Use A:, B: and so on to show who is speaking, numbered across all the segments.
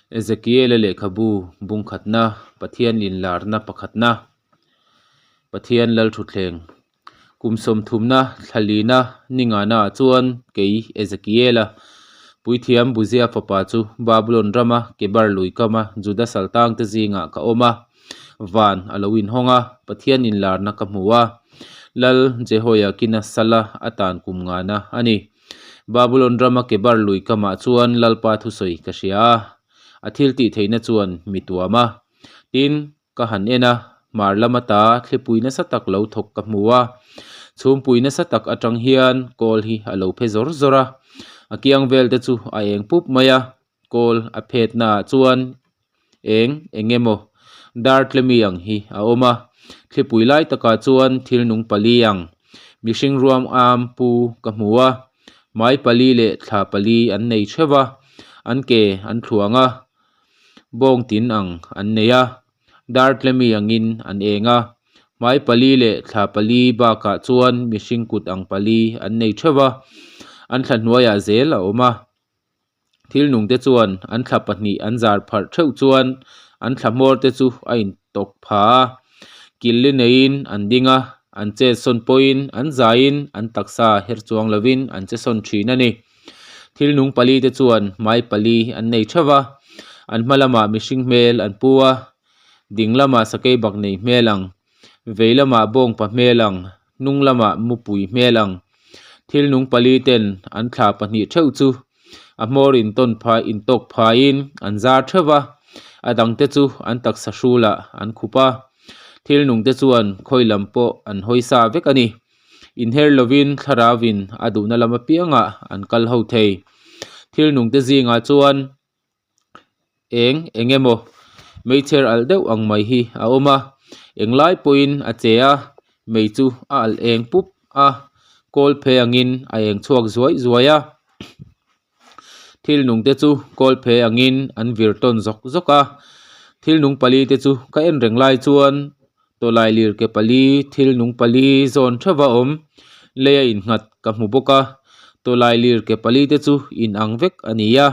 A: Ezekiela lehkhabu bungkhatna, Pathian inlarna pakhatna, Pathian Lalthutthleng Kum sawmthumna thlalina ningana ah chuan kei Ezekiela, puithiam Buzia fapa chu Babulon rama Kebar lui kama Juda saltangte zingah ka awm a, van a lo inhawng a, Pathian inlarna ka hmu a, Lal Jehoiakina sala a tan kum ngana a ni. Babulon rama Kebar lui kamah chuan Lalpa thusawi ka hria a, a thil tih theihna chuan mi tuam a. Tin, ka han en a, hmar lam ata thlipui nasa tak lo thawk ka hmu a. Chhumpui nasa tak atang hian kawl hi a lo phe zawr zawr a, a kiang vel te chu a eng pup mai a, kawl a phet naah chuan eng eng emaw dar tlemi ang hi a awm a, thlipui lai takah chuan thil nung pali ang mihring ruam am pu ka hmu a, hmai pali leh thla pali an nei theuh a, an ke an thluang a, bawng tin ang an nei a, dar tlemi angin an eng a, hmai pali leh thla pali bakah chuan mihring kut ang pali an nei theuh a, an thla hnuaiah zel a awm a. Thil nung te chuan an thla pahnih an zar pharh theuh chuan an thla hmawr te chu a intawk pha a, killi neiin an ding a, an chet sawn pawhin an zaiin an taksa her chuang lovin an che sawn thin a ni. Thil nung pali te chuan hmai pali an nei theuh a, an hma lamah mihring hmel an pu a, ding lamah sakei bak nei hmel ang, vei lamah bawngpa hmel ang, hnung lamah mupui hmel ang. Thil nung pali ten an thla pahnih theuh chu a hmawr intawn phai intawk phaiin an zar theuh a, a dangte chu an taksa hrulah an khup a. Thil nungte chuan khawi lam pawh an hawi sa vek a ni. Inher lovin thlarauvin a duhna lam apiangah an kal ho thei. Thil nungte zingah chuan Eng eng emaw meichher alh deuh ang mai hi a awm a englai pawhin a che a mei chu a alh eng pup a kawl phe angin a eng chhuak zuai zuai a thil nung te chu kawl phe angin an vir tawn zawk zawk a thil nung pali te chu ka en reng lai chuan tawlai lir ke pali thil nung pali zawn theuh a awm lei a innghat ka hmu bawk a tawlai lir ke pali te chu in ang vek a ni a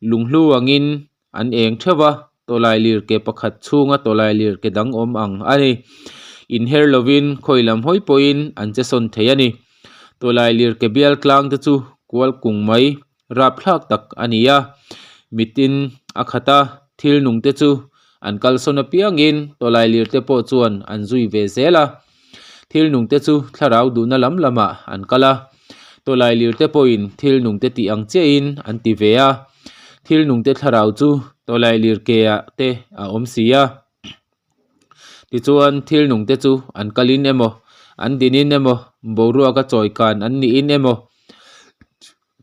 A: lunghlu angin an eng theuh a tawlai lir ke pakhat chhunga tawlai lir ke dang awm ang a ni inher lovin khawi lam hawi pawhin an che sawn thei a ni tawlai lir ke bial tlang te chu kual kung mai Rapthlak tak a ni a, mitin a khat a, thil nung te chu an kalsawn apiangin tawlailir te pawh chuan an zui ve zel a. Thil nung te chu thlarau duhna lam lamah an kal a, tawlailir te pawhin thil nung te tih ang chiahin an ti ve a, thil nung te thlarau chu tawlailir ke ah te a awm si a. Tichuan thil nung te chu an kalin emaw, an dinin emaw, boruaka chawikan an niin emaw,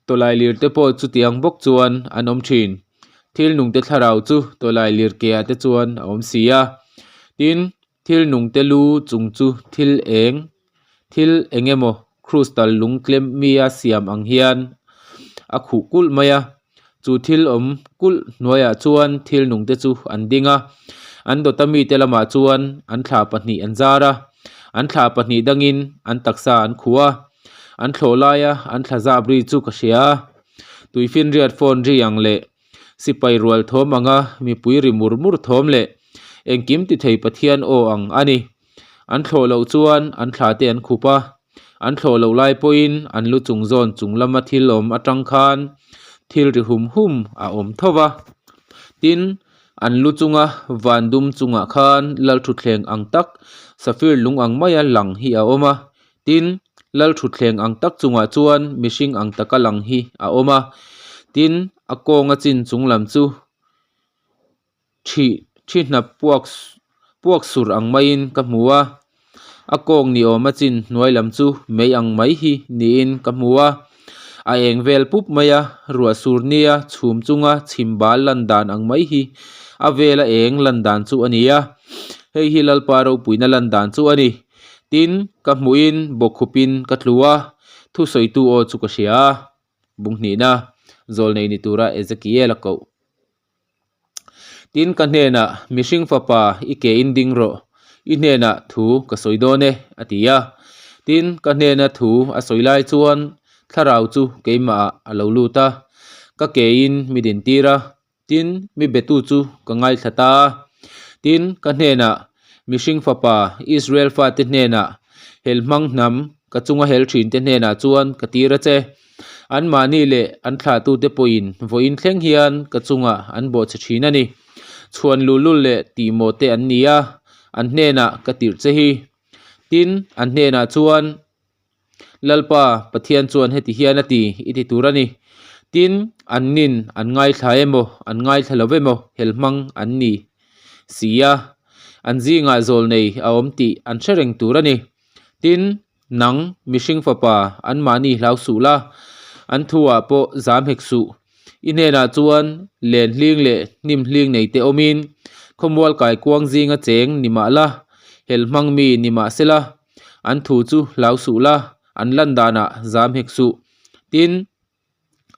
A: Tawlai lir te pawh chutiang bawk chuan an awm thin. Thil nung te thlarau chu tawlai lir ke ah te chuan a awm si a. Tin, thil nung te lu chung chu thil eng, thil eng emaw crystal lung tlem mi a siam ang hian a khuh kulh mai a. Chu thil awm kulh hnuaiah chuan thil nung te chu an ding a. An dawta mite lamah chuan an thla pahnih an zar a. An thla pahnih dangin an taksa an khuh a. An thlawh laia an thla zap ri chu ka hria a, tuifinriat phone ri ang leh sipai rual thawm anga mipui ri mur mur thawm leh engkim ti thei Pathian aw ang a ni. An thlawh loh chuan an thla te an khup a, an thlawh loh lai pawhin an lu chung zawn chung lama thil awm atang khan thil ri hum hum a awm tho va. Tin, an lu chunga van dum chungah khan Lalthutthleng ang tak, safir lung ang maia lang hi a awm a, Tin, lal thutthleng ang tak chungah chuan mihring ang taka lang hi a awm a. Tin, a kawnga chin chung lam chu thih thi hnap puak puak sur ang maiin ka hmu a. A kawng ni awma chin hnuai lam chu mei ang mai hi niin ka hmu a. A eng vel pup mai a, ruah sur nia chhum chunga chhim bal lan dan ang mai hi a vela eng lan dan chu a ni a. Hei hi Lalpa ropuina lan dan chu a ni. Tin, ka hmuhin bawkkhupin ka tlu a, thusawitu aw chu ka hria a. Bunghnihna, Zawlnei ni tura Ezekiel a koh. Tin, ka hnenah, Mihring fapa, i ke in ding rawh, i hnenah thu ka sawi dawn e, a ti a. Tin, ka hnena thu a sawi lai chuan thlarau chu keimahah a lo lut a, ka ke in mi dintir a. Tin, mi betu chu ka ngaithla ta a. Tin, ka hnenah, Mihring fapa, Israel fate hnenah, hel hmang hnam, ka chunga hel thinte hnenah chuan ka tir a che. Anmahni leh an thlahtute pawhin vawiin thleng hian ka chungah an bawhchhe thin a ni. Chhuan luhlul leh tihmawh te an ni a, an hnenah ka tirh che hi. Tin, an hnenah chuan, Lalpa, Pathian chuan heti hian a ti, i ti tur a ni. Tin, an nin an ngaithla emaw, an ngaithla lo emaw helhmang an ni si a, an zingah zawlnei a awm tih an hre reng tur a ni. Tin, nang, mihring fapa, anmahni hlau suh la, an thuah pawh zam hek suh. I hnenah chuan len hling leh hnim hling nei te awmin, khawmual kaikuang zinga cheng ni mah la, helhmang mi ni mah sela, An thu chu hlau suh la, an lan danah zam hek suh. Tin,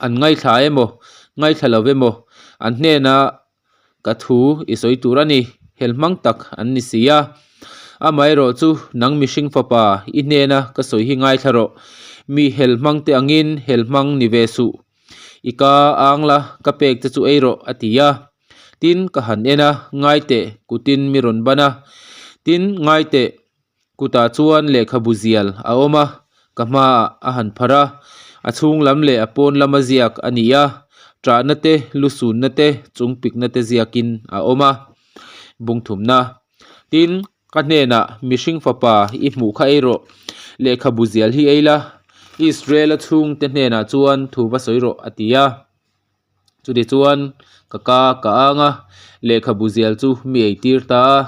A: an ngaithla emaw, ngaithla lo emaw, an hnena ka thu i sawi tur a ni, helhmang tak an ni si a. Amaherawh chu nang mihring fapa i hnena ka sawi hi ngaithla rawh, mi helhmang te angin helhmang ni ve suh. I ka ang la, ka pek che chu ei rawh, a ti a. Tin, ka han en a, ngaiteh, kutin mi rawn ban a. Tin, ngaiteh, Kutah chuan lehkhabu zial a awm a, ka hmaah a han pharh a, a chhung lam leh a pawn lama ziak a ni a, ṭahna te, lusunna te, chungpikna te ziakin a awm a. Bungthumna. Tin, ka hnenah, Mihring fapa, i hmuh kha ei rawh, lehkhabu zial hi ei la, Israel-a chhungte hnenah chuan thu va sawi rawh, a ti a. Chutichuan ka ka ka ang a, lehkhabu zial chu mi eitir ta a.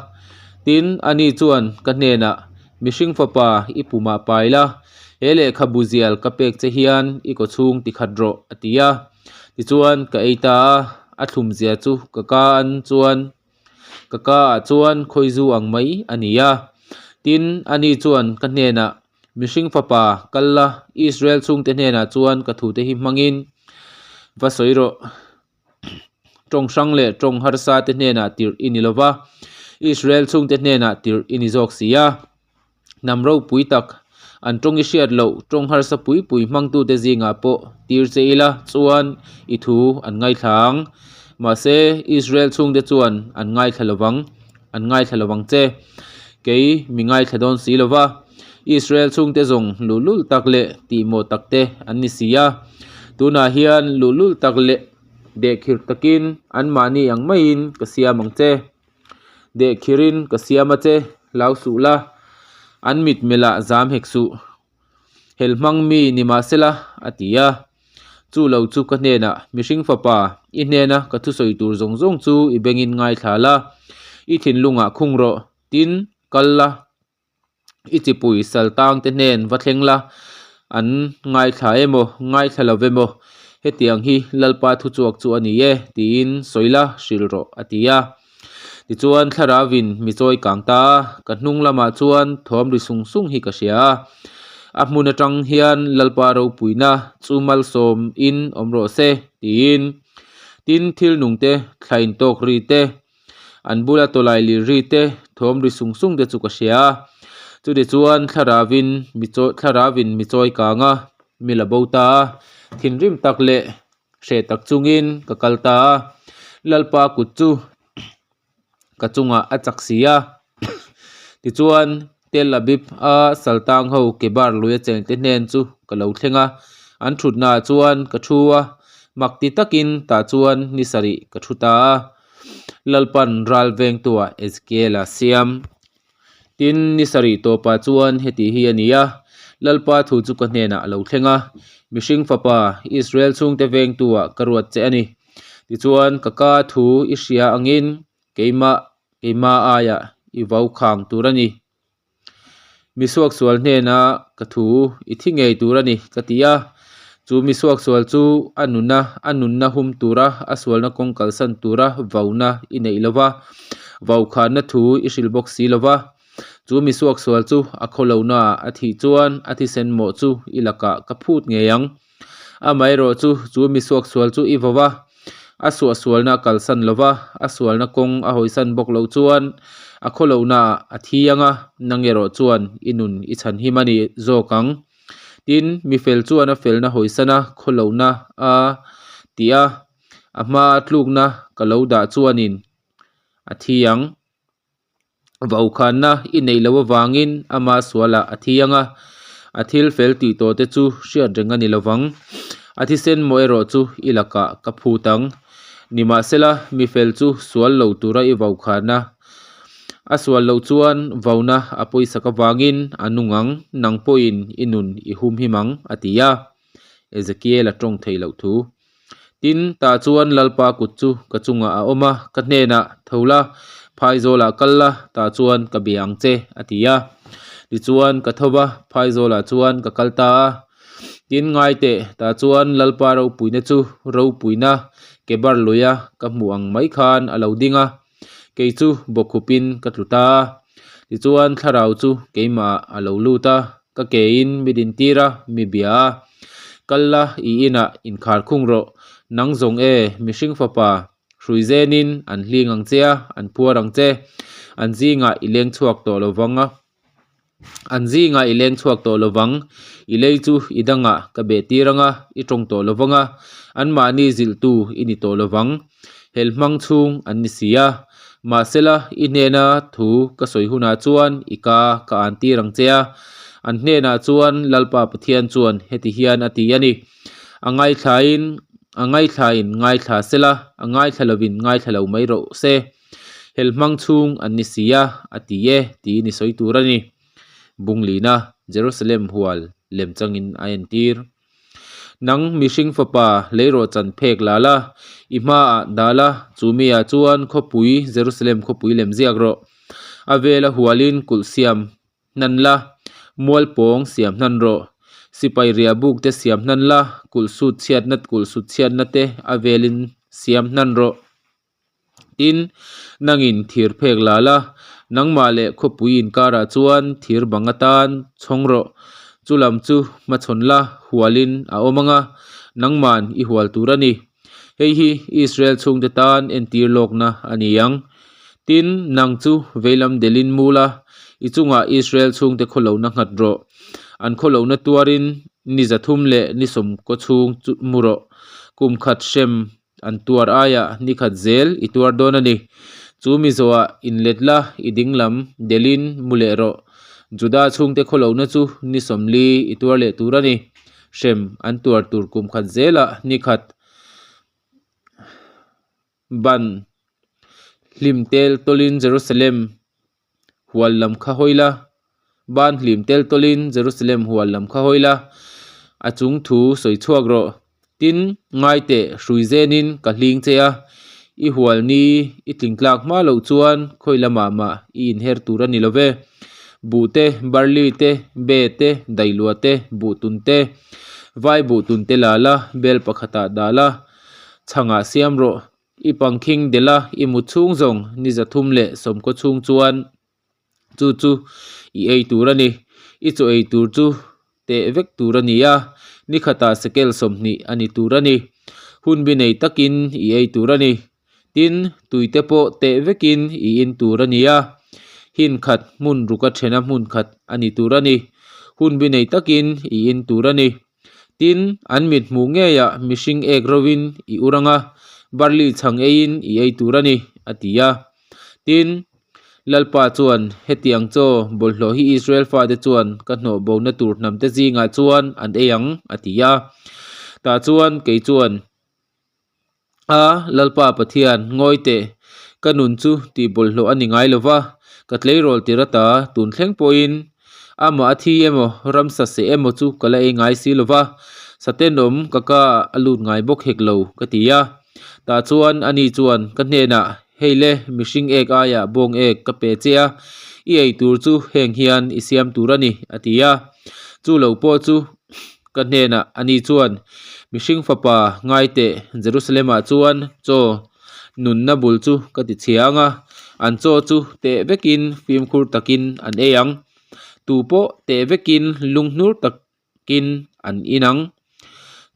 A: Tin, ani chuan ka hnenah, Mihring fapa, i pumah pai la, he lehkhabu zial ka pek che hian i kawchhung ti khat rawh, a ti a. Tichuan ka ei ta a, a thlumzia chu ka ka an chuan ka ka ah chuan khawizu ang mai a ni a. Tin, ani chuan ka hnenah, Mihring fapa, kal la, Israel chhungte hnenah chuan ka thute hi hmangin va sawi rawh. Tawng hrang leh tawng harsa te hnenah tirh i ni lova, Israel chhungte hnenah tirh i ni zawk si a. Hnam ropui tak, an tawng i hriat loh tawng harsa pui pui hmangtute zingah pawh tir che ila chuan i thu an ngaithla ang. Mahse, Israel chhungte chuan an ngaithla lovang. An ngaithla lovang che. Kei mi ngaithla dawn si lova, Israel chhungte zawng luhlul tak leh tihmawh takte an ni si a. Tunah hian luhlul tak leh dehkhirh takin anmahni ang maiin ka siam ang che. Dehkhirhin ka siam a che, hlau suh la, an mitmelh ah zam hek suh. Helhmang mi ni mah sela, a ti a. Chu lo chu ka hnenah, Mihring fapa, i hnena ka thusawi tur zawng zawng chu i bengin ngaithla la, i thinlungah khung rawh, tin, kal la, i chipui sal tangte hnen va thleng la, an ngaithla emaw, ngaithla lo emaw, hetiang hi Lalpa thuchhuak chu a ni e, tiin sawi la, hrilh rawh, a ti a. Tichuan thlarauin mi chawi kang ta a, ka hnung lamah chuan thawm ri sung sung hi ka hria a. A hmun atang hian Lalpa ropuina chu malsawm in awm rawh se tiin. Tin, thil nung te, thla intawk ri te, an bula tawlai lir ri te, thawm ri sung sung te chu ka hria a. Chutichuan thlarauin mi chawi thlarauin mi chawi kang a, mi la bo ta a, thinrim tak leh Hreh tak chungin ka kal ta a, Lalpa kut chu ka chungah a chak si a. Tichuan Tel Aviv a saltang ho Kebar lui a chengte hnen chu ka lo thleng a, an thutnaah chuan ka thu a, mak ti takin tah chuan ni sarih ka thu ta a. Lalpan ral vengtuah Ezekiel-a siam. Tin, ni sarih tawpah chuan heti hi a ni a, Lalpa thu chu ka hnenah a lo thleng a, Mihring fapa, Israel chhungte vengtuah ka ruat che a ni. Tichuan, ka ka thu i hria angin keimah, keimah aiah i vau khang tur a ni. Mi suaksual hnena ka thu i thi ngei tur a ni, ka ti a. Chu mi suaksual chu a nuna, a nunna hum tura, a sualna kawng kalsan tura vauna i neih lo va. Vaukhana thu i hrilh bawk si lo va, chu mi suaksual chu a khawlohnaah a thih chuan a thisen mawh chu i lakah ka phut ngei ang. Amaherawh chu, chu mi suaksual chu i vo va, a suahsualna a kalsan lo va, a sualna kawng a hawisan bawk loh chuan a khawlohnaah a thi ang a, nang erawh chuan i nun i chhanhim a ni zawk ang. Tin, mi fel chuan a felna hawisan a khawlohna a ti a. A hmaa tlukna ka lo dah chuanin a thi ang. Vaukhanna i neih loh avangin ama sualah a thi ang a, a thil fel tih tawh te chu hriat reng a ni lo vang. A thisen maw erawh chu i lakah ka phut ang. Nimahsela, mi fel chu sual lo tura i vaukhanna a sual loh chuan vauna a pawisak avangin a nung ang, nang pawhin i nun i humhim ang, a ti a. Ezekiel-a tawng theih loh thu. Tin, tah chuan Lalpa kut chu ka chungah a awm a, ka hnenah, Tho la, phaizawlah kal la, tah chuan ka bia ang che, a ti a. Tichuan, ka tho va, phaizawlah chuan ka kal ta a. Tin, ngai teh, tah chuan Lalpa ropuina chu ropuina ke bar luia ka hmuh ang mai khan a lo ding a, kei chu bawkkhupin ka tlu ta a. Tichuan, thlarau chu keimahah a lo lut a, Ka kein mi dintir a, mi bia a. Kal la, i inah inkhar khung rawh. Nang zawng e, mihring fapa, hrui zenin an hling ang che a, an phuar ang che. An zingah i leng chhuak tawh lo vang a, an zingah i leng chhuak tawh lo vang. I lei chu i dangah ka beh tir ang a, i tawng tawh lo vang a, anmahni zilhtu i ni tawh lo vang. Helhmang chhung an ni si a. Mahsela, i hnena thu ka sawi hunah chuan i ka ka an tir ang che a. An hnenah chuan Lalpa Pathian chuan heti hian a ti a ni, A ngaithlain a ngaithlain ngaithla sela, a ngaithla lovin ngaithla lo mai rawh se. Helhmang chhung an ni si a, a ti e, tiin i sawi tur a ni. Bunglina, Jerusalem hual lemchangin a entir. Nang mihring fapa, leirawh chan phek la la, i hmaah dah la, chu miah chuan khawpui, Jerusalem khawpui lem ziak rawh. A vela hualin kulh siam hnan la, mual pawng siam hnan rawh. Sipai riah buk te siam hnan la, kulh sut chhiatna kulh sut chhiatna te a velin siam hnan rawh. Tin, nangin thir phek la la, nangmah leh khawpui inkarah chuan thir bang atan chhawng rawh. Chu lam chu hmachhawn la, hualin a awm ang a, nangman i hual tur a ni. Hei hi Israel chhungte tan entir lawkna a ni ang. Tin, nang chu veilam delin mu la, i chungah Israel chhungte khawlohna nghat rawh. An khawlohna tuarin ni 300 leh ni 90 chhung chu mu rawh. Kum khat hrem An tuar aiah ni khat zel i tuar dawn a ni. Chu mi zawhah inlet la, i dinglam delin mu leh rawh. Juda chhungte khawlohna chu ni 40 i tuar leh tur a ni. Hrem an tuar tur kum khat zelah ni khat ban hlim tel tawlin Jerusalem hual lam kha hawi la, ban hlim tel tawlin Jerusalem hual lam kha hawi la, a chung thu sawi chhuak rawh. Tin, ngai teh hrui zenin ka hling che a, i hual ni i tling tlak hma loh chuan khawi lamah mah i inher tur a ni lo ve. Buh te, barley te, be te, dailua te, buh tun te, vai buh tun te la la, bel pakhatah dah la, chhangah siam rawh. I pangkhing delh a, i mut chhung zawng ni 390 chhung chuan chu chu i ei tur a ni. I chaw ei tur chu teh vek tur a ni a, ni khatah sekel 20 a ni tur a ni. Hun bi nei takin i ei tur a ni. Tin, tuite pawh teh vekin i in tur a ni a, hin khat hmun ruka thena hmun khat a ni tur a ni. Hun bi nei takin i in tur a ni. Tin, an mit hmuh ngeiah mihring ek rovin i ur ang a, barley chhang eiin i ei tur a ni, a ti a. Tin, Lalpa chuan, Hetiang chaw bawlhhlawh hi Israel fate chuan ka hnawh bona tur hnamte zingah chuan an ei ang, a ti a. Tah chuan kei chuan, A, Lalpa Pathian, ngawi teh, ka nun chu tih bawlhhlawh a ni ngai lo va, ka tleirawl tir ata tun thleng pawhin amah a thi emaw, ramsa seh emaw chu ka la ei ngai si lo va, satenawm ka ka a lut ngai bawk hek lo, ka ti a. Tah chuan ani chuan ka hnenah, Hei le, mihring ek aiah bawng ek ka pe che a, i ei tur chu heng hian i siam tur a ni, a ti a. Chu lo pawh chu Ka hnenah ani chuan, Mihring fapa ngai teh, Jerusalem-ah chuan chaw nunna bul chu ka ti chhia ang a, an chaw chu teh vekin fimkhur takin an ei ang, tu pawh teh vekin lunghnur takin an in ang.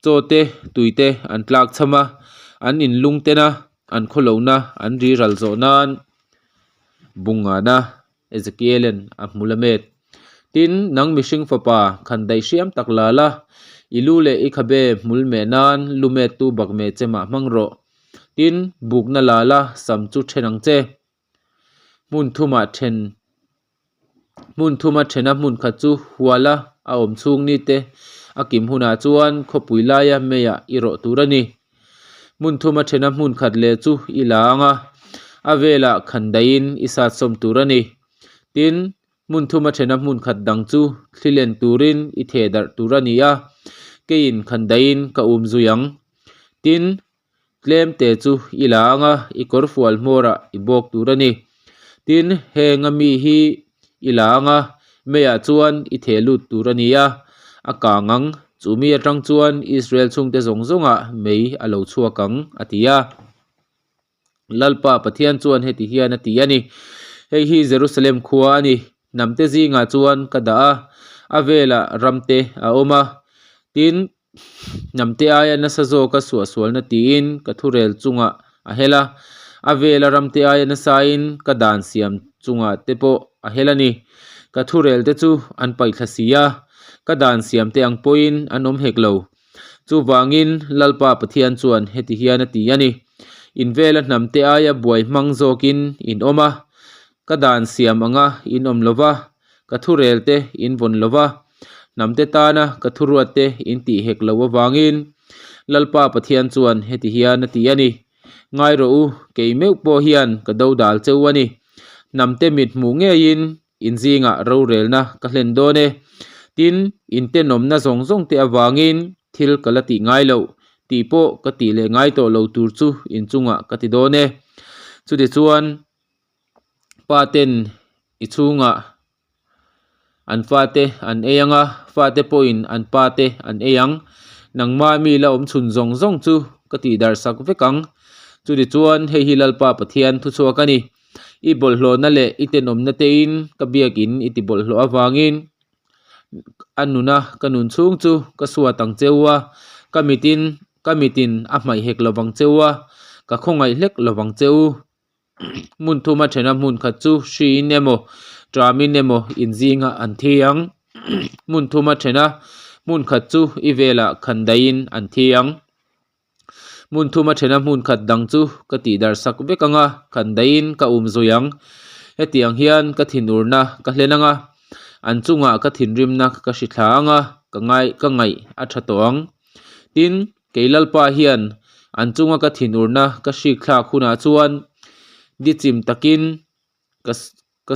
A: Chaw te, tui te an tlak cham a, an inlung ten a, an khawlohna an ri ral zawh nan bungana Ezekiel-a'n a hmu la met. Tin, nang mihring fapa, khan daih hriam tak la la, i lu leh i khabe hmul meh nan lu mettu bakmeh chemah hmang rawh. Tin, bukna la la, sam chu then ang che. Hmun thumah then hmun thuma thena hmun khat chu huala a awm chhung ni te a kim hunah chuan khawpui laia meiah i rawh tur a ni. Hmun thuma thena hmun khat leh chu i la ang a, a velah khan daihin i sat sawm tur a ni. Tin, hmun thuma thena hmun khat dang chu thli len turin i theh darh tur a ni a, keiin khan daihin ka um zui ang. Tin, Tlem te chu i la ang a, i kawrfual hmawrah i bawk tur a ni. Tin, heng a mi hi i la ang a, meiah chuan i theh lut tur a ni a, a kang ang. Chu mi atang chuan Israel chhungte zawng zawngah mei a lo chhuak ang, a ti a. Lalpa Pathian chuan heti hian a ti a ni, Hei hi Jerusalem khua a ni, hnamte zingah chuan ka dah a, a velah ramte a awm a. Tin, Hnamte aia nasa zawka suahsualna tiin ka thurel chungah a hel a, a vela ramte aia nasain ka dan siam chungah te pawh a hel a ni. Ka thurel te chu an paihthla si a, ka dan siam te ang pawhin an awm hek lo. Chuvangin Lalpa Pathian chuan heti hian a ti a ni, In vela hnamte aia buai hmang zawkin in awm a, ka dan siam anga in awm lo va, ka thurel te in vawn lo va, hnamte tana ka thuruat te in tih hek lo avangin Lalpa Pathian chuan heti hian a ti a ni, Ngai rawh u, kei meuh pawh hian ka do dal cheu a ni. Hnamte mit hmuh ngeiin in zingah rorelna ka hlen dawn e. Tin, in tenawmna zawng zawng te avangin thil ka la tih ngai loh tih pawh ka tih leh ngai tawh lo tur chu in chungah ka ti dawn e. Chutichuan, pa ten i chhungah an fate an ei ang a, fate pawhin an pa te an ei ang. Nangma mi la awm chhun zawng zawng chu ka tih darh sak vek ang. Chutichuan hei hi Lalpa Pathian thuchhuak a ni. I bawlhhlawhna leh i tenawmna tein ka biakin i ti bawlhhlawh avangin a nuna ka nun chhung chu ka suat ang cheu a, ka mitin ka mitin a hmaih hek lovang cheu a, ka khawngaih hlek lovang cheu. Hmun thuma thena hmun khat chu hriin emaw ṭamin emaw inzingah an thi ang. Hmun thuma thena hmun khat chu i velah khan daihin an thi ang. Hmun thuma thena hmun khat dang chu ka tih darh sak vek ang a, khan daihin ka um zui ang. Hetiang hian ka thinurna ka hlen ang a, an chungah ka thinrimna ka hri thla ang a, ka ngai ka ngaih a ṭha tawh ang. Tin, kei Lalpa hian an chunga ka thinurna ka hrik thlak hunah chuan dichim takin ka ka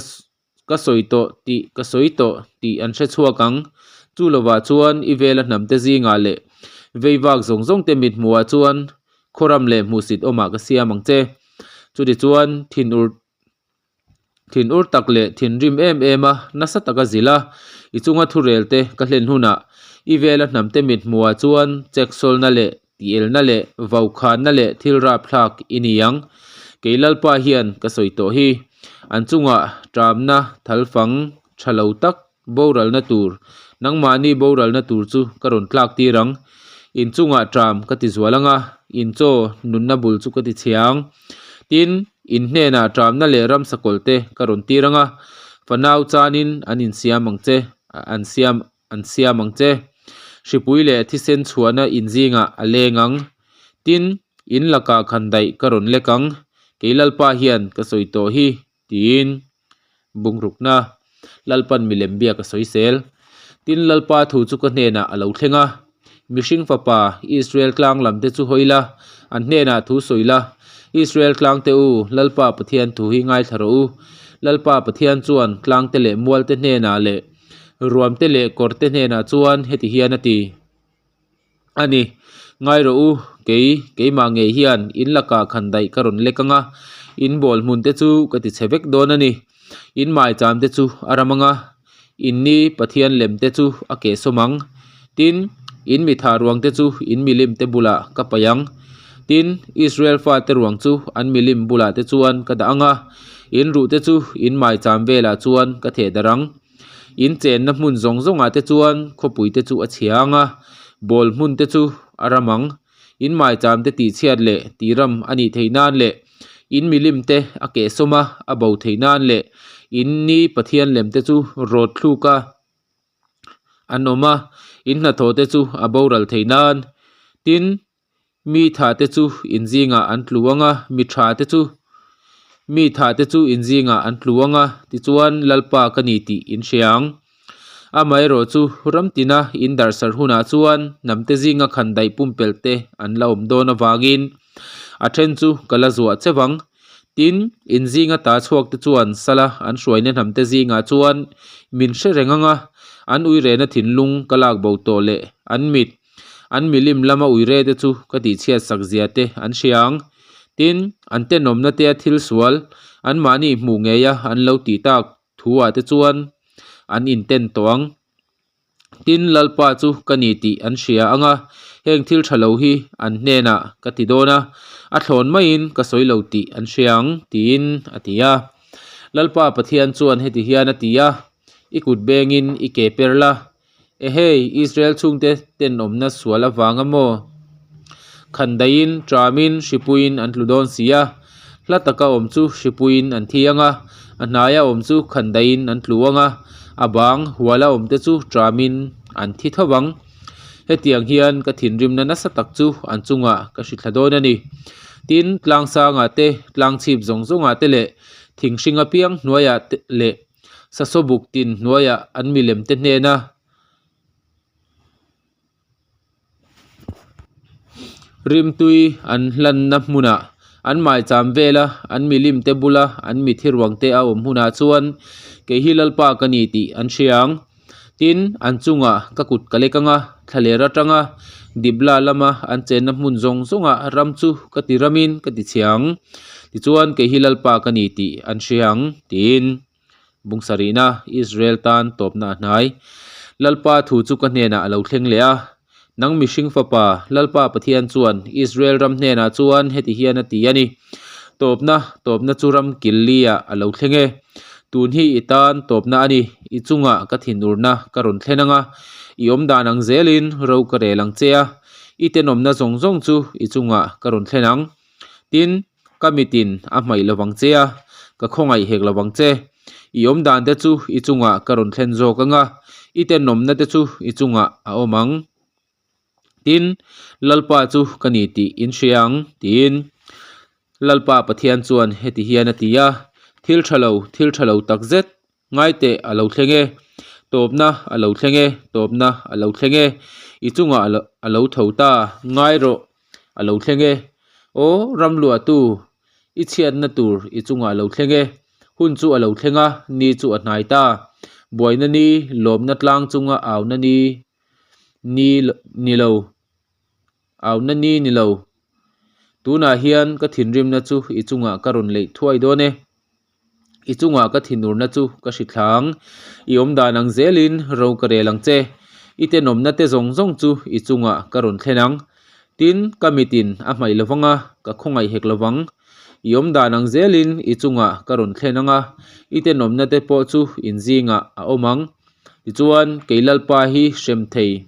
A: ka sawi tawh tih ka sawi tawh tih an hre chhuak ang. Chu lovah chuan i vela hnamte zingah leh vei vak zawng zawng te mit hmuhah chuan khawram leh hmuhsit awmah ka siam ang che. Chutichuan thinur Thinur tak leh thinrim em em a, nasa taka zilh a, i chunga thurel te ka hlen hunah i vela hnamte mit hmuhah chuan cheksawlna leh tielna leh vaukhanna leh thil rapthlak i ni ang. Kei Lalpa hian ka sawi tawh hi. An chungah ṭamna thalfang ṭha lo tak boralna tur, nangmahni boralna tur chu ka rawn tlak tir ang. In chungah ṭam ka ti zual ang a, in chaw nunna bul chu ka ti chhia ang. Tin, in hnenah ṭamna leh ramsa kawlh te ka rawn tir ang a, fanau chanin an insiam ang che, an siam an siam ang che. Hripui leh thisen chhuahna in zingah a leng ang. Tin, in lakah khandaih ka rawn lek ang. Kei Lalpa hian ka sawi tawh hi, tiin bungrukna Lalpan milem biak a sawi sel. Tin, Lalpa thu chu ka hnenah a lo thleng a, Mihring fapa, Israel tlang lamte chu hawi la, an hnenah thu sawi la, Israel tlangte u, Lalpa Pathian thu hi ngaithla rawh u. Lalpa Pathian chuan tlangte leh mualte hnenah leh ruamte leh kawrte hnenah chuan heti hian a ti a ni. Ngai rawh u, kei, keimah ngei hian in lakah khan daih ka rawn lek ang a, in bawl hmun te chu ka ti chhe vek dawn a ni. In maicham te chu a ram ang a, in ni Pathian lem te chu a kehsawm ang. Tin, in mitha ruang te chu in milim te bulah ka paih ang. Tin, Israel fate ruang chu an milim bulah te chuan ka dah ang a, in ruh te chu in maicham velah chuan ka theh darh ang. In chenna hmun zawng zawngah te chuan khawpui te chu a chhia ang a, bawl hmun te chu a ram ang. In maicham te tihchhiat leh tihram a nih theih nan leh in milim te a kehsawm a, a bo theih nan leh in ni Pathian lem te chu rawt thluk a an awm a, in hnathawh te chu a boral theih nan. Tin. Mi thahte chu in zingah an tlu ang a, mi thate chu mi thahte chu in zingah an tlu ang a, tichuan Lalpa ka ni tih in hria ang. Amaherawh chu ram tina in darhsarh hunah chuan hnamte zinga khandaih pumpelh te an la awm dawn avangin a then chu ka la zuah che vang. Tin, in zinga ta chhuak te chuan sala an hruaina hnamte zingah chuan min hre reng ang a, an uirehna thinlung ka lak bo tawh leh an mit An milim lama uire te chu ka tihchhiat sak zia te an hria ang. Tin, an tenawmna te a thil sual, anmahni hmuh ngeia an lo tih tak thu ah te chuan an inten tawh ang. Tin, Lalpa chu ka ni tih an hria ang a, heng thil tha lo hi an hnenah ka ti dawn a, a thlawn maiin ka sawi lo tih an hria ang, tiin a ti a. Lalpa Pathian chuan heti hian a ti a, I kut bengin i ke per la, Ehei, Israel chhungte tenawmna sual avanga maw? Khandaiin, ṭamin, hripuiin an tlu dawn si a. Hla taka awm chu hripuiin an thi ang a, a hnaia awm chu khandaiin an tlu ang a, a bang huala awmte chu ṭamin an thi tho vang. Hetiang hian ka thinrimna nasa tak chu an chungah ka hrithla dawn a ni. Tin, tlangsangah te, tlangchhip zawng zawngah te leh thinghring apiang hnuaiah te leh Sasaw buk tin hnuaiah an milem te hnena rimtui an hlanna hmunah an maicham vela an milim te bula an mithi ruang te a awm hunah chuan kei hi Lalpa ka ni tih an hria ang. Tin, an chungah ka kut ka lek anga thlaler atanga Dibla lama an chenna hmun zawng zawngah ram chu ka ti ramin ka ti chhia ang. Tichuan kei hi Lalpa ka ni tih an hria ang tiin bung sarihna Israel tan tawpna a hnai. Lalpa thu chu ka hnenah a lo thleng leh a, Nang mihring fapa, Lalpa Pathian chuan Israel ram hnenah chuan heti hian a ti a ni, Tawpna, tawpna chu ram kil li-ah a lo thleng e. Tun hi i tan tawpna a ni, i chungah ka thinurna ka rawn thlen ang a, i awmdan ang zelin ro ka rel ang che a, i tenawmna zawng zawng chu i chungah ka rawn thlen ang. Tin, ka mitin a hmaih lo vang che a, ka khawngaih hek lo vang che. I awmdan te chu i chungah ka rawn thlen zawk ang a, i tenawmna te chu i chungah a awm ang. Tin, Lalpa chu ka ni tih in hria ang, tiin Lalpa Pathian chuan heti hian a ti a, Thil tha lo, thil tha lo takzet, Ngaiteh a lo thleng e, tawpna a lo thleng e, tawpna a lo thleng e, i chungah a lo tho ta, ngai rawh a lo thleng e, aw ramluahtu, i chhiatna tur i chungah a lo thleng e, hun chu a lo thleng a, ni chu a hnai ta, buaina ni, lawmna tlang chunga auna ni, ni ni lo, auna ni ni lo, tunah hian ka thinrimna chu i chungah ka rawn leih thuai dawn e. I chungah ka thinurna chu ka hrithla ang. I awmdan ang zelin ro ka rel ang che. I tenawmna te zawng zawng chu i chungah ka rawn thlen ang. Tin, ka mitin a hmaih lo vang a, ka khawngaih hek lo vang. I awmdan ang zelin i chungah ka rawn thlen ang a, i tenawmna te pawh chu in zingah a awm ang. Tichuan, kei Lalpa hi hrem thei,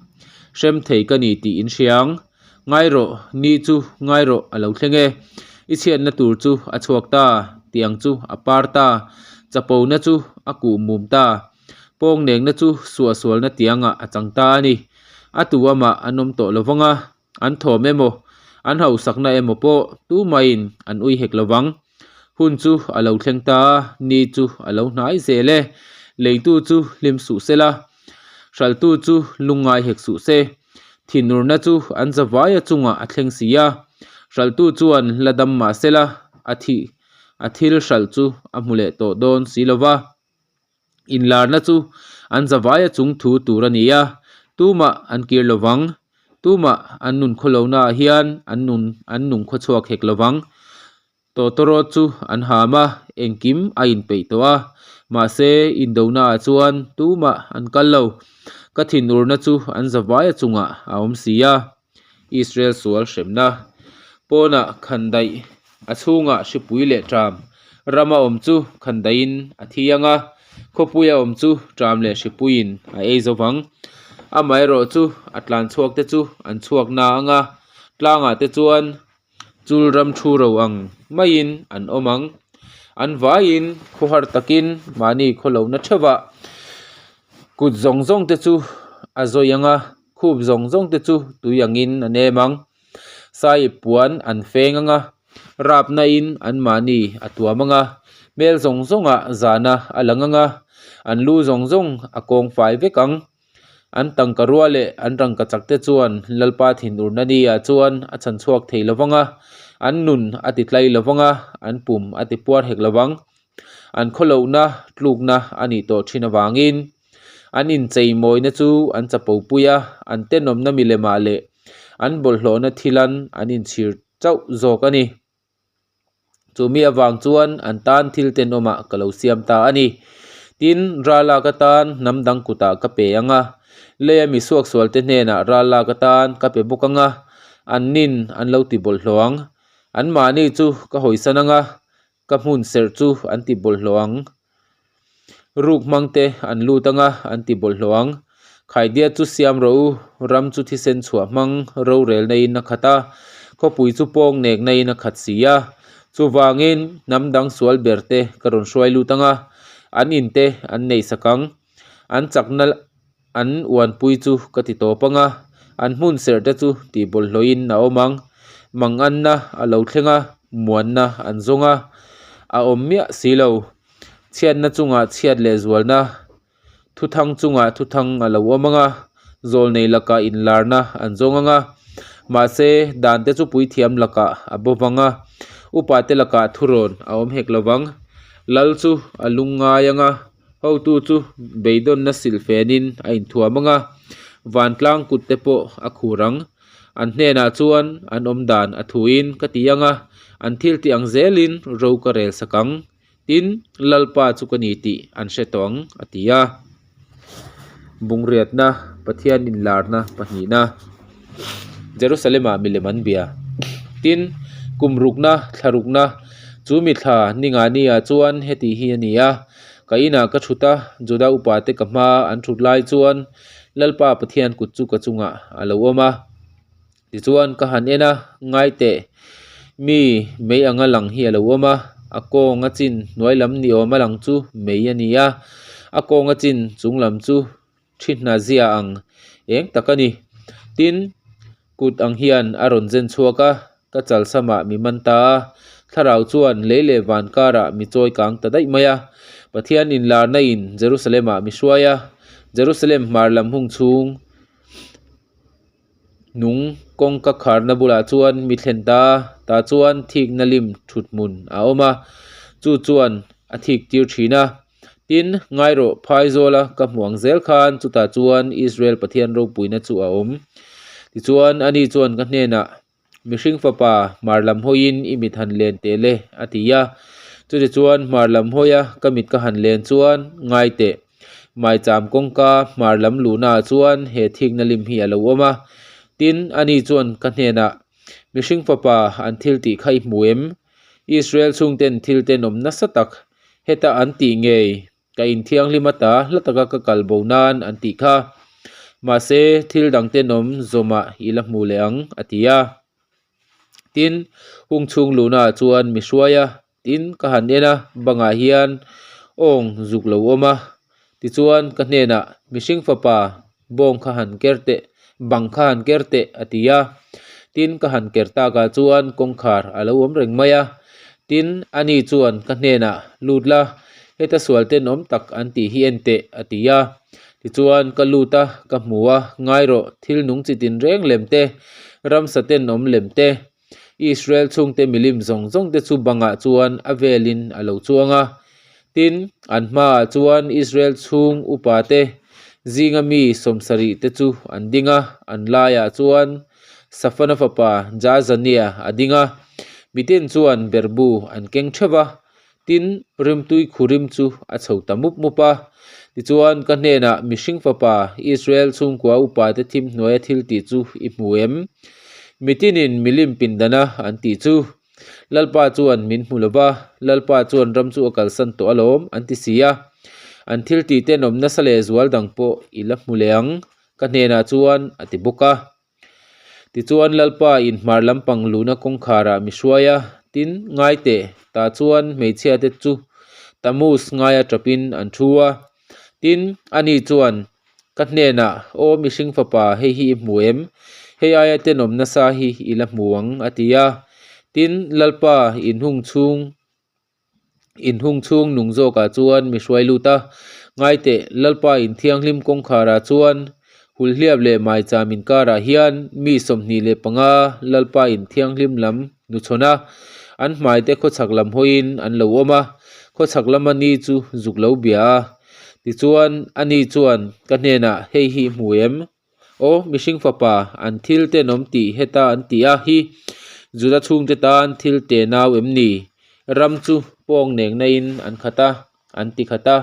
A: hrem thei ka ni tih in hria ang. Ngai rawh, ni chu ngai rawh a lo thleng e. I chhiatna tur chu a chhuak ta, tiang chu a par ta, chapona chu a kuh mum ta, pawngnengna chu suahsualna tiangah a chang ta a ni. A tu amah an awm tawh lo vang a, an thawm emaw, an hausakna emaw pawh tumahin an ui hek lo vang. Hun chu a lo thleng ta a, ni chu a lo hnai zel e. Leitu chu hlim suh se la, hralhtu chu lungngai hek suh se. Thinurna chu an zavaia chungah a thleng si a, hralhtu chuan la dam mah se la, a thih a thil hralh chu a hmu leh tawh dawn si lo va. Inlarna chu an zavaia chung thu tur a ni a, tumah an kir lo vang. Tumah an nun khawlohnaah hian an nun an nung khawchhuak hek lo vang. Tawtawrawt chu an ham a, engkim a inpeih tawh a, mahse indonaah chuan tumah an kal lo. Ka thinurna chu an zavaia chungah a awm si a. Israel sual hremna pawnah khandaih a chhungah hripui leh ṭam rama awm chu khandaihin a thi ang a, khawpuia awm chu ṭam leh hripuiin a ei zo vang. Amaherawhchu a tlan chhuak te chu an chhuak na ang a, tlangah te chuan Chul ram thu ro ang maiin an awm ang. An vaiin khawhar takin mahni khawlohna theuhah kut zawng zawng te chu a zawi ang a, khup zawng zawng te chu tui angin a nem ang. Saiip puan an feng ang a, rapnain anmahni a tuam ang a, hmel zawng zawngah zahna a lang ang a, an lu zawng zawng a kawng fai vek ang. An tangka rua leh an rangka chak te chuan Lalpa thinurna ni ah chuan a chhan chhuak thei lo vang a, an nun a ti tlai lo vang a, an pum a ti puar hek lo vang. An khawlohna tlukna a nih tawh thin avangin an inchei mawina chu an chapo pui a, an tenawmna milemah leh an bawlhhlawhna thilan an inchhir chauh zawk a ni. Chumi avang chuan an tan thil tenawmah ka lo siam ta a ni. Tin, ral lak atan hnam dang kutah ka pe ang a, leia mi suaksualte hnenah ral lak atan ka pe bawk ang a, an nin an lo ti bawlhhlawh ang. Anmahni chu ka hawisan ang a, ka hmun serh chu an ti bawlhhlawh ang. Ruk hmang te an lut ang a, an ti bawlhhlawh ang. Khaidiat chu siam rawh u, ram chu thisen chhuah hmang rorelna in a khat a, khawpui chu pawng nekna in a khat si a. Chuvangin hnam dang sual ber te ka rawn hruai lut ang a, an in te an neih sak ang. An chakna an uanpui chu ka ti tawp ang a, an hmun serh te chu tih bawlhhlawhin a awm ang. Manganna a lo thleng a, muanna an zawng a, a awm miah si lo. Chhiatna chungah chhiat leh zualna, thuthang chungah thuthang a lo awm ang a, zawlnei lakah inlarna an zawng ang a. Mahse, dan te chu puithiam lakah a bo vang a, upate lakah thurawn a awm hek lo vang. Lal chu a lungngai ang a. Hotu chu beidawnna silhfenin a inthuam ang a, vantlang kut te pawh a khur ang. An hnenah chuan an awm dan a thuin ka ti ang a, an thil tih ang zelin ro ka rel sak ang. Tin, Lalpa chu ka ni tih an hre tawh ang, a ti a. Bungriatna, Pathian inlarna pahnihna, Jerusalem-ah milem an bia. Tin, kum rukna, thla rukna, chu mithla ni nga ni-ah chuan heti hi a ni a, Ka inah ka thut a, Juda upate ka hma an thut lai chuan Lalpa Pathian kut chu ka chungah a lo awm a. Tichuan ka han en a, ngai teh, mi mei anga lang hi a lo awm a, a kawng a chin hnuai lam ni awm a lang chu mei a ni a, a kawng a chin chung lam chu thi hna zia ang eng tak a ni. Tin, kut ang hian a rawn zen chhuak a, ka chal samah mi man ta a, thlarau chuan lei leh van karah mi chawi kang ta daih mai a. Pathian inlarna in Jerusalem-ah mi hruai a, Jerusalem hmar lam hung chhung nung kawngka kharna bulah chuan mi thlen ta a, tah chuan thikna lim thut hmun a awm a, chu chuan a thik tir thin a. Tin, ngai rawh, phaizawla ka hmuh ang zel khan chutah chuan Israel Pathian ropuina chu a awm. Tichuan, ani chuan ka hnenah, Mihring fapa, hmar lam hawiin i mit han len teh le, a ti a. Chutichuan, hmar lam hawia ka mit ka han len chuan, ngai teh, maicham kawngka hmar lam luhnaah chuan he thikna lim hi a lo awm a. Tin, ani chuan ka hnenah, Mihring fapa, an thil tih kha i hmu em? Israel chhungten thil tenawm nasa tak heta an tih ngei ka inthianghlim ata hla taka ka kal bo nan an tih kha. Mahse, thil dang tenawm zawmah i la hmu leh ang, a ti a. Tin, hung chhung luhnaah chuan mi hruai a, tin ka han en a, bangah hian awng zuk lo awm a. Tichuan, ka hnenah, Mihring fapa, bawng kha han ker teh, bang kha han ker teh, a ti a. Tin, ka han ker takah chuan kawngkhar a lo awm reng mai a. Tin, ani chuan ka hnenah, Lut la, heta sual tenawm tak an tih hi en teh, a ti a. Tichuan, ka lut a, ka hmu a, ngai rawh, thil nung chi tinreng lem te, ramsa tenawm lem te, Israel chhungte milim zawng zawng te chu bangah chuan a velin a lo chuang a. Tin, an hmaah chuan Israel chhung upa te zinga mi sawmsarih te chu an ding a, an laiah chuan Safana fapa Jaazania a ding a. Mitin chuan berhbu an keng theuh va, tin, rimtui khurim chu a chho ta mup mup a. Tichuan, ka hnenah, Mihring fapa, Israel chhungkua upate thim hnuaia thil tih chu i hmu em? Mitinin milim pindana an tih chu. Lalpa chuan min hmu lo va, Lalpa chuan ram chu a kalsan tawh alawm, an ti si a. An thil tih tenawm nasa leh zual dang pawh i la hmu leh ang, ka hnenah chuan a ti bawk a. Tichuan Lalpa in hmar lampang luhna kawngkharah mi hruai a, tin, ngai teh, tah chuan hmeichhia te chu Tammuz ngaia tapin an thu a. Tin, ani chuan ka hnenah, Aw mihring fapa, hei hi i hmu em? Hei aia tenawm nasa hi i la hmu ang, a ti a. Tin, Lalpa inhung chhung inhung chhung nung zawkah chuan mi hruai lut a. Ngaiteh, Lalpa inthianghlim kawngkharah chuan Hulhliap leh Maicham inkarah hian mi 25 Lalpa inthianghlim lam hnuchhawn a, an hmaite khawchhak lam hawiin an lo awm a, khawchhak lama ni chu zuk lo bia a. Tichuan, ani chuan ka hnenah, Hei hi i hmu em? Aw, mihring fapa, an thil tenawm tih heta an ti a hi Juda chhungte tan thil te nau em ni? Ram chu pawng nengna in an khat a, an ti khat a.